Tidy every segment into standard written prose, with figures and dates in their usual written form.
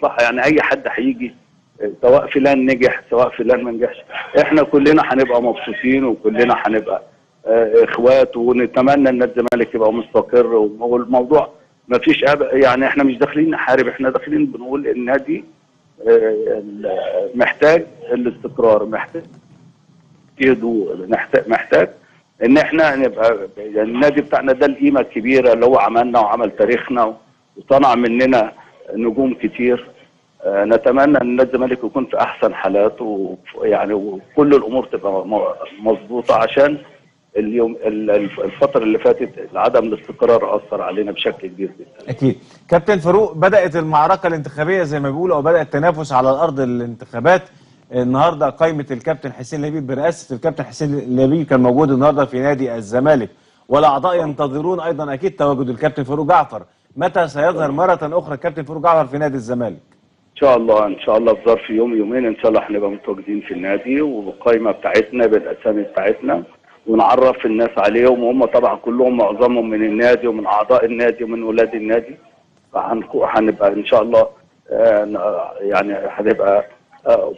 مصلحة. يعني اي حد هيجي سواء فلان نجح سواء فلان ما نجحش، احنا كلنا هنبقى مبسوطين وكلنا هنبقى اخوات، ونتمنى ان الزمالك يبقى مستقر. والموضوع ما فيش يعني احنا مش داخلين نحارب، احنا داخلين بنقول النادي محتاج الاستقرار، محتاج هدوء، محتاج ان احنا نبقى يعني النادي بتاعنا ده القيمة الكبيرة اللي هو عملنا وعمل تاريخنا وصنع مننا نجوم كتير. نتمنى ان نادي الزمالك يكون في احسن حالاته، ويعني وكل الامور تبقى مظبوطة، عشان اليوم الفترة اللي فاتت عدم الاستقرار اثر علينا بشكل كبير جدا. اكيد. كابتن فاروق، بدات المعركة الانتخابية زي ما بيقولوا، او بدا التنافس على الارض الانتخابات. النهارده قائمة الكابتن حسين لبيب برئاسة الكابتن حسين لبيب كان موجود النهارده في نادي الزمالك، والاعضاء ينتظرون ايضا اكيد تواجد الكابتن فاروق جعفر. متى سيظهر مرة اخرى الكابتن فاروق جعفر في نادي الزمالك؟ ان شاء الله، ان شاء الله في ظرف يوم يومين ان شاء الله هنبقى متواجدين في النادي، وبالقائمه بتاعتنا بالاسامي بتاعتنا، ونعرف الناس عليهم، وهم طبعا كلهم معظمهم من النادي ومن اعضاء النادي ومن ولاد النادي. فهنبقى ان شاء الله يعني هتبقى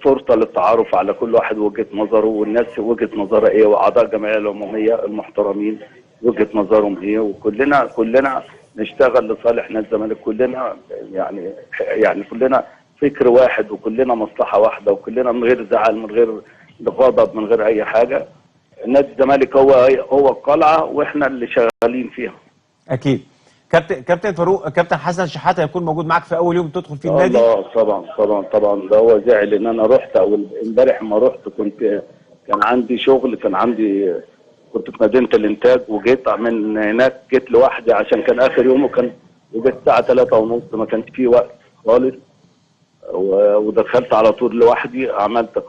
فرصة للتعارف على كل واحد وجهه نظره، والناس وجهه نظرها ايه، واعضاء الجمعية العمومية المحترمين وجهه نظرهم ايه، وكلنا كلنا نشتغل لصالح نادي الزمالك، كلنا يعني كلنا فكر واحد، وكلنا مصلحة واحدة، وكلنا من غير زعل، من غير غضب، من غير اي حاجة. نادي الزمالك هو القلعة، واحنا اللي شغالين فيها. اكيد. كابتن فاروق، كابتن حسن شحاته هيكون موجود معاك في اول يوم تدخل فيه النادي؟ الله، طبعا طبعا طبعا. ده هو زعل ان انا رحت اول امبارح، ما رحت كان عندي شغل، كنت في مدينة الانتاج، وجيت من هناك، جيت لوحدي عشان كان اخر يوم، وجيت الساعة 3:30، ما كانش فيه وقت خالص، ودخلت على طول لوحدي،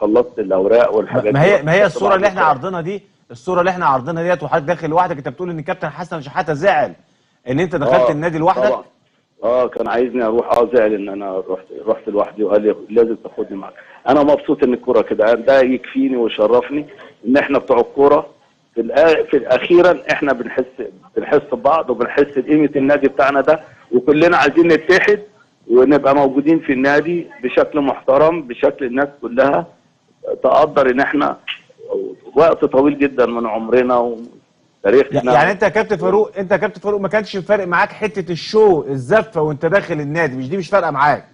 خلصت الاوراق والحاجات. ما هي الصورة اللي احنا عرضنا دي، الصورة اللي احنا عرضنا ديت وحضرتك داخل لوحدك، انت بتقول ان الكابتن حسن شحاته زعل ان انت دخلت النادي لوحدك؟ طبعا. كان عايزني اروح، زعل ان انا رحت لوحدي، وقال لي لازم تاخدني معاك. انا مبسوط ان الكورة كده، ده يكفيني ويشرفني ان احنا بتوع الكورة في اخيرا احنا بنحس ببعض، وبنحس بقيمة النادي بتاعنا ده، وكلنا عايزين نتحد ونبقى موجودين في النادي بشكل محترم، بشكل الناس كلها تقدر ان احنا وقت طويل جدا من عمرنا وتاريخنا. يعني انت يا كابتن فاروق، ما كانش فارق معاك حتة الشو الزفه وانت داخل النادي، مش دي مش فارقه معاك؟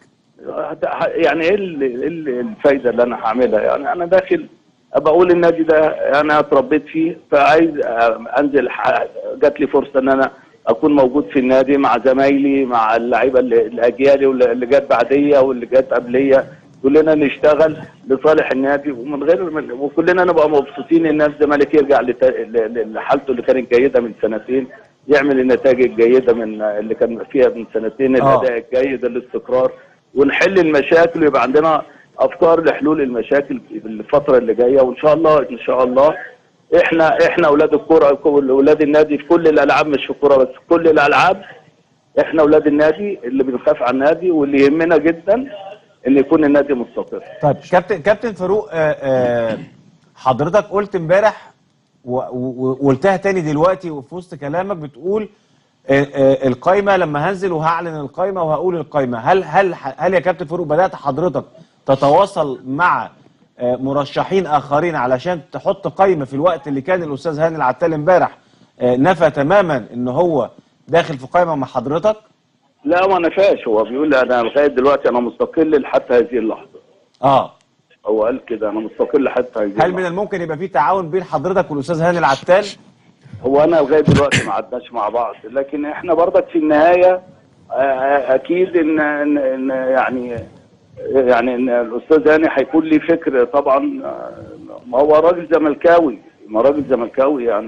يعني ايه الفايدة اللي انا هعملها؟ يعني انا داخل ابقى اقول النادي ده انا اتربيت فيه، فعايز انزل، جات لي فرصة ان انا اكون موجود في النادي مع زمايلي، مع اللعيبة الاجيال واللي جت بعديه واللي جت قبليه، كلنا نشتغل لصالح النادي، ومن غير وكلنا نبقى مبسوطين ان الزمالك يرجع لحالته اللي كانت جيدة من سنتين، يعمل النتائج الجيدة من اللي كان فيها من سنتين، الاداء الجيد، الاستقرار، ونحل المشاكل، ويبقى عندنا افكار لحلول المشاكل في الفترة اللي جاية. وان شاء الله ان شاء الله احنا اولاد الكورة، اولاد النادي في كل الالعاب، مش في الكورة بس، كل الالعاب احنا اولاد النادي اللي بنخاف على النادي، واللي يهمنا جدا ان يكون النادي مستقر. طيب كابتن فاروق، حضرتك قلت امبارح وقلتها تاني دلوقتي وفي وسط كلامك، بتقول القايمة لما هنزل وهعلن القايمة وهقول القايمة، هل هل هل يا كابتن فاروق بدات حضرتك تتواصل مع مرشحين اخرين علشان تحط قايمة في الوقت اللي كان الاستاذ هاني العتال امبارح نفى تماما ان هو داخل في قايمة مع حضرتك؟ لا ما نفاش، هو بيقول انا لغاية دلوقتي انا مستقل لحتى هذه اللحظة. هو قال كده، انا مستقل حتى هذه اللحظة. هل من الممكن يبقى في تعاون بين حضرتك والاستاذ هاني العتال؟ هو انا لغاية دلوقتي ما عدناش مع بعض، لكن احنا برضك في النهاية اكيد ان ان يعني ان الاستاذ هاني هيكون ليه فكر طبعا، ما هو راجل زملكاوي، ما راجل زملكاوي يعني.